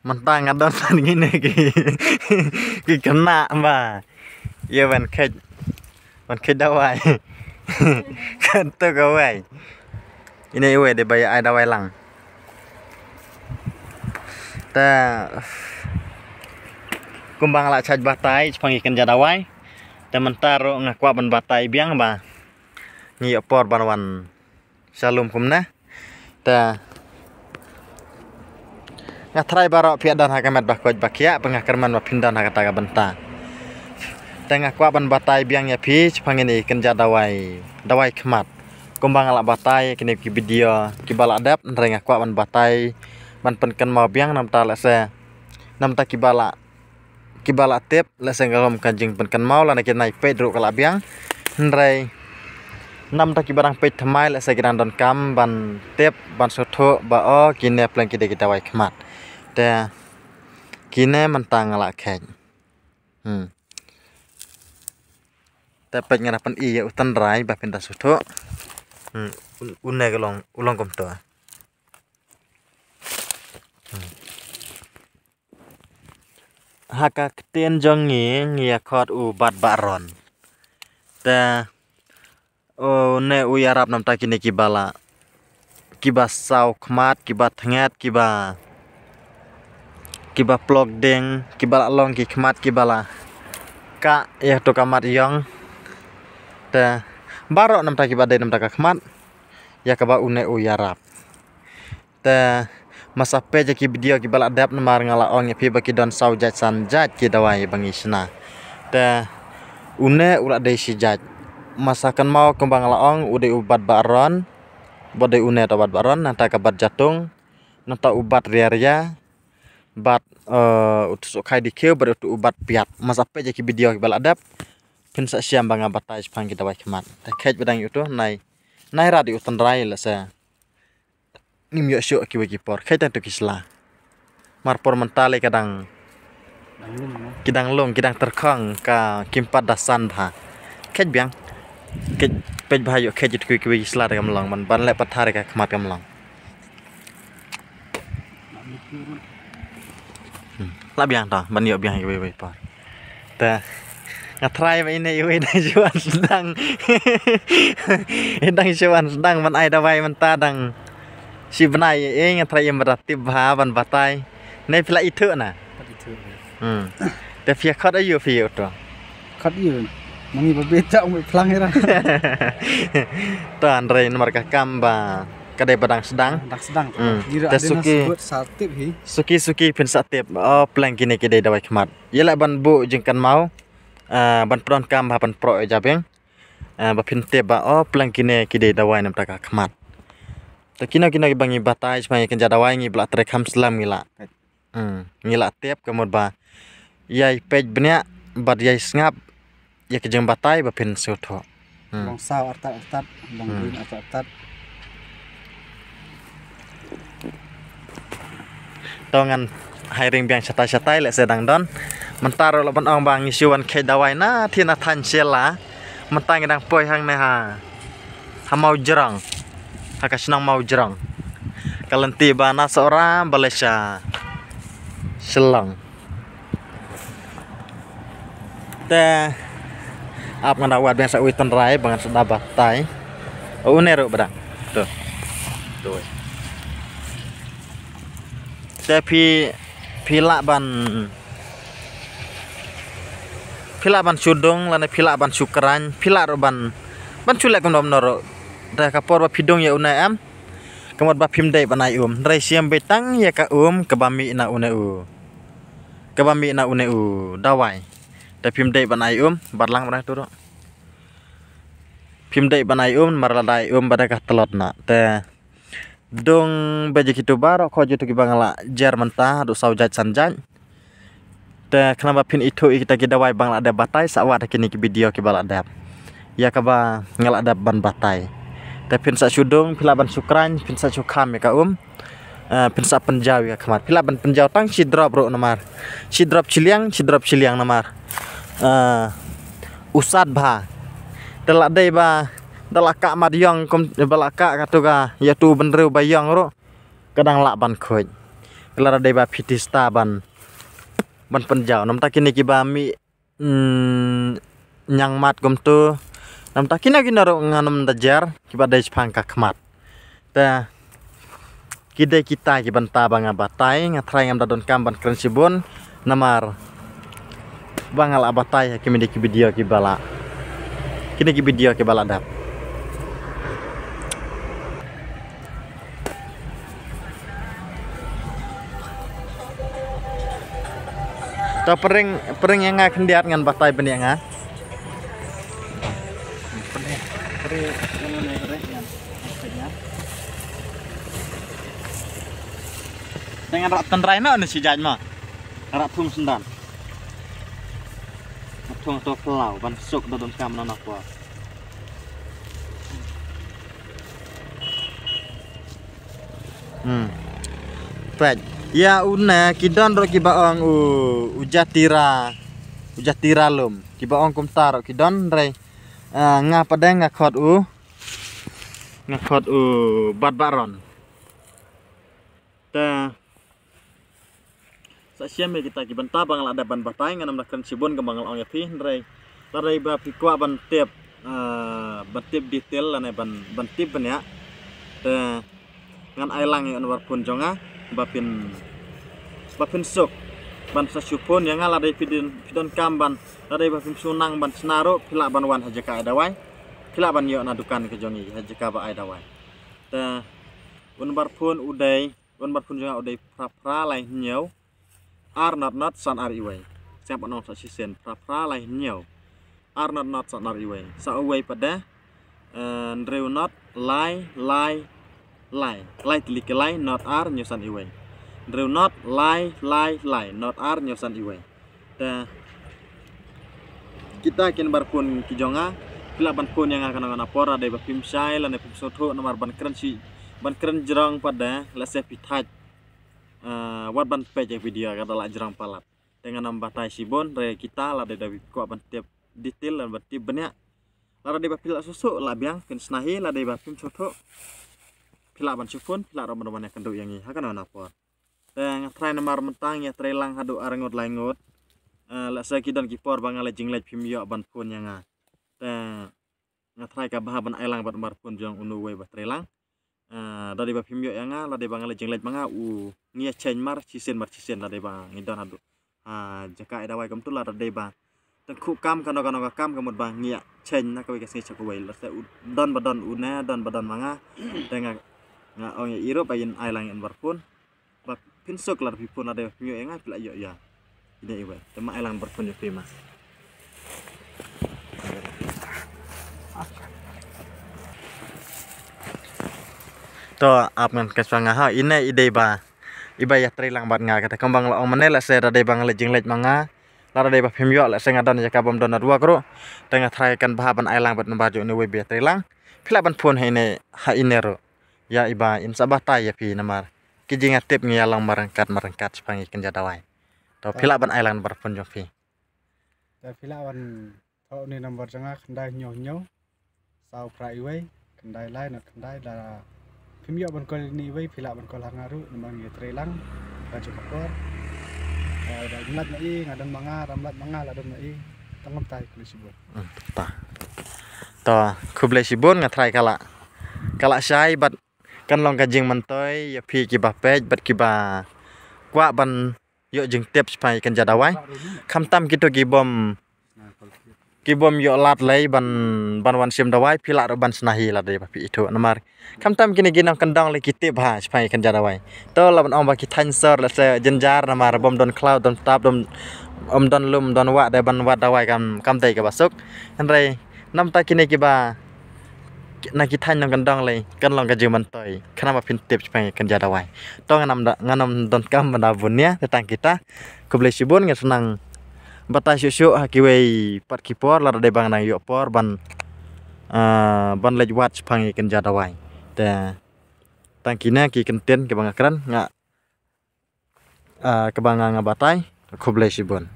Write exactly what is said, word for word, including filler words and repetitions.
Mynta nga don san ngine ki ki kena ba. Ïa ban khet ban khet dawai. Kan tu kawai. Ine iwe de ba ïa ai dawai lang. Ta kumba nga la chaj batai chpang ki kynja dawai. Ta mynta ro nga kwah ban batai biang ba ngi ïa por ban wan shalom kumne. Ta nga trai baroh phi don ha ka met ba koit ba khiah ba nga kyrmen ba phin don ha kata ka bynta. Ta nga kwah ban batai biang ïa phi chpang ini kynja dawai dawai khmat. Kumba nga la batai kine ki video kiba la dep hynrei nga kwah ban batai ban pynkynmaw biang namta lehse namta kiba la kiba la tip lehse ngalom kan jingpynkynmaw lane ki nai peit ruh ka la biang. Hynrei namta kiba dang peit thymmai lehse ki dang donkam ban tip ban sngewthuh ba o kine pleng ki dei ki dawai khmat. Te kine mynta nga la khet. Hmm. Te peit nga da pyni ïa u tynrai ba phin da sngewthuh. Hmm. Une ka long u long kumta. Hmm. Ha ka ktien jong ngi ngi ïa khot u bat baron. Te une u ïarap namta kine kiba la kiba saw khmat kiba thnget kiba kiba plok ding kiba la long ki khmat kiba la ka ïa tu ka mat ïong. Te baroh namta kiba dei namta ka khmat ïa kaba une u ïarap. Te masa peit ïa ki video kiba la dep namar nga la ong ïa phi ba ki don saw jait san jait ki dawai ba ngi shna. Te une u la dei shi jait. Masa kynmaw kumba nga la ong u dei u bat baron. Ba dei une ta bat baron nangta ka bat jatung. Nangta u bat ria ria. Bat eh, u tu sukhai di khiew bat u tu u bat piat. Masa peit ïa ki video kiba la dep. Phin sa shem ba nga batai shipang ki dawai khmat. Te khet ba dang ïa u tu nai nai rat ïa u tynrai lehse. Ngim ïoh shuh kiwei ki por kheit tang tu ki sla. Mar por mynta lei ka dang ki dang lung ki dang tyrkhong ka kim pat da san bha. Kheit biang. Kheit peit bha ïoh kheit ïa tu kiwei ki sla da kam long ban ban leh pathar ka khmat kam long. Hmm. Lah biang ta ban ïoh biang ïa kiwei kiwei por. Te nga trai ba ine iwei dang shu wan sdang. Dang shu wan sdang ban ai dawai mynta dang shi bnai ïa nga trai ïa mada tip bha ban batai. Ne phi la ithuh na. Hmm. Te phi khot ayu phi ïa uto. Khot ïa. Mangi ba beta ung phlang ira. Ta andre namar ka kam ba ka dei ba dang sdang. Dang sdang. Hmm. Te suki suki suki phin sa tip. Oh pleng kine ki dei dawai khmat. Ïa la ban bu jingkynmaw. Ah, ban pron kam ba ban pro ïa jabeng. Ah, ba phin tip ba oh pleng kine ki dei dawai namta ka khmat. Te kino kino ki ba ngi batai shma ïa kynja dawai ngi ba la trei kham slam ngi la. Hmm, ngi la tip ka mut ba ïai peit bniah bad ïai sngap ïa ka jingbatai ba phin sngewthuh. Hmm. Long saw artat artat, long green artat artat. To ngan hiring biang shatai shatai lehse dang don. Mynta ruh la ban ong ba ngi shu wan kheit dawai na thie na thain shela. Mynta ngi dang poi hangne ha ha Mawjrong. Ha ka shnong Mawjrong. Ka lynti ba na Sohra ba leit sha Shillong. Te ap ngan da wad biang sa ui tynrai ba ngan sa da batai. Une ruh ba dang. Tu. Tu. Te phi phi lah ban phi lah ban shu dung lane phi lah ban shu kran phi lah ruh ban ban shu leh kumno kumno ruh. Te ka por ba phi dung ïa une em. Ka mut ba phim dei ban ai um. Hynrei shem beit tang ïa ka um kaba mih na une u. Kaba mih na une u dawai. Te phim dei ban ai um bad lang bad tu ruh. Phim dei ban ai um mar lada ai um bad ka tlot na. Te dung beit ïa kitu baroh khoit ïa tu kiba nga la jer mynta haduh saw jait san jait. Te khnang ba phin ithuh ïa kita ki dawai ba nga la dep batai sa wad ha kine ki video kiba la dep. Ïa kaba nga la dep ban batai. Te phin sa shu dung phi lah ban shu kran phin sa shu kham ïa ka um. Eh, phin sa pynjaw ïa ka khmat phi lah ban pynjaw tang shi drop ruh namar. Shi drop shiliang shi drop shiliang namar. Eh, u sat bha. Te la dei ba da la kah mat ïong kum ba la kah katu ka ïa tu bynriew ba ïong ruh. Ka dang lah ban khuid. Lada dei ba phi tista ban, ban pynjaw. Namta kine kiba mih, mm, ñiangmat kumtu. Namta kino kino ruh ngan ym da jer, kiba dei shaphang ka khmat. Te ki dei kita ki bynta ba nga batai, nga trai ngam da donkam ban kren shibun. Namar ba nga la batai ha kine ki video kiba la, kine ki video kiba la dep. To pyrshang, pyrshang ïa nga khyndiat ngan batai bniah nga. Pyrshang, pyrshang ïa nga khyndiat ngan. Ngan rak tynrai noh na shi jait ma. Rak thung sendal. Thung to plau ban suk da donkam na na kwa. Hmm. Peit. Ïa une ki don ruh kiba ong u, u jatira. U jatira lum. Kiba ong kumta ruh ki don hynrei, ah, nga pat de nga khot u, nga khot u Bat Baron. Te sa shem ïa kita ki bynta ba nga la dep ban batai, ngan ym da kren shibun kumba nga la ong ïa phi hynrei lada dei ba phi kwah ban tip, ah, ban tip detail lane ban, ban tip bniah. Te ngan ai lang ïa u number phone jong nga ba phin, ba phin suk ban sa shu phone ïa nga. Lada dei phi don, phi donkam ban, lada dei ba phim shu nang ban shna ruh, phi lah ban wan ha jaka ai dawai. Phi lah ban ïoh na dukan ka jong ngi ha jaka ba ai dawai. Te u number phone u dei, u number phone jong nga u dei phra phra lai hynñiew ar not not san ar iwei. Sngap ban ong sa shisien, phra phra lai hynñiew ar not not san ar iwei. Sa uwei pat de, eh, hynriew not lai lai lai, lai tylli ki lai not ar hynñiew san iwei. Hynriew not lai lai lai not ar hynñiew san iwei. Te kita ki number phone ki jong nga, phi lah ban phone ïa nga kano kano por, lada dei ba phim shai lane phim sngewthuh namar ban kren shi, ban kren jrong pat de, lehse phi thait, ah, wat ban peit ïa video ka da lah jrong palat. Te ngan ym batai shibun, hynrei kita lada dei ba phi kwah ban tip detail lane ban tip bniah. Lada dei ba phi lah suk suk lah biang, phin shna hi, lada dei ba phim sngewthuh phi lah ban shu phone, phi lah ruh ban wan ïakynduh ïa ngi ha kano kano por. Te nga trai namar mynta ngi ïa trei lang haduh ar ngut lai ngut. Eh, lehse ki don ki por ba nga leit jingleit phim ïoh ban phone ïa nga. Te nga trai ka bha ban ai lang bad u number phone jong uno uwei ba trei lang. Eh, lada dei ba phim ïoh ïa nga, lada dei ba nga leit jingleit ma nga, u ngi ïa change mar shisien mar shisien lada dei ba ngi don haduh ha jaka ai dawai kumtu, lada dei ba tang khuh kam kano kano ka kam ka mut ba ngi ïa change na kawei ka sngi sha kawei. Lehse u don ba don une, don ba don ma nga. Te nga, nga ong ïa i ruh ba in ai lang ïa u number phone. Ba phin suk lada phi phone, lada phi ïoh ïa nga phi lah ïoh ïa ine iwei. Te ma ai lang number phone jong phi ma. To ap ngan ka shuwa nga ha, ine i dei ba, i ba ïa trei lang bad nga, kata kumba nga la ong mynne, lehse lada dei ba nga leit jingleit ma nga, lada dei ba phim ïoh, lehse nga don ïa ka bym don network ruh. Te nga trai kan bha ban ai lang bad number jong une uwei ba ïa trei lang. Phi lah ban phone ha ine, ha ine ruh. Ïa i ba in sa batai ïa phi namar ki jingïatip ngi ïa long marangkat marangkat shaphang ïa kynja dawai. To phi lah ban ai lang number phone jong phi. Te phi lah ban thoh une number jong nga, khyndai hynñiew hynñiew saw phra iwei khyndai lai not khyndai. Lada phim ïoh ban call ine iwei phi lah ban call ha nga ruh namar ngi ïa trei lang. Ka jong ka por. Lada ngim lait ma i nga don ma nga, ram lait ma nga la don ma i. Tang kumta, khublei shibun. Hmm, ta. To khublei shibun, nga trai ka la, ka la shai bad kan long ka jingmyntoi ïa phi kiba peit bad kiba kwah ban ïoh jingtip shaphang ïa kynja dawai. Khamtam kito ki bym, ki bym ïoh lad lei ban, ban wan shim dawai, phi lah ruh ban shna hi lada dei ba phi ithuh namar khamtam kine ki nongkyndong lei ki tip ha shaphang ïa kynja dawai. To lah ban ong ba ki thaiñ sor, lehse jynjar namar bym don khlaw, don tap, don, ym don lum, don wah de ban wad dawai kam, kam dei kaba suk. Hynrei namta kine kiba na ki thaiñ nongkyndong lei kan long ka jingmyntoi khnang ba phin tip shaphang ïa kynja dawai. To ngan ym da, ngan ym donkam ban da bun nia, te tang kita. Khublei shibun, nga shu nang batai shuh shuh ha kiwei pat ki por lada dei ba nga nang ïoh por ban, ah, ban leit wad shaphang ïa kynja dawai. Te tang kine ki kyntien kiba nga kren, nga, ah, kaba nga, nga batai. Khublei shibun.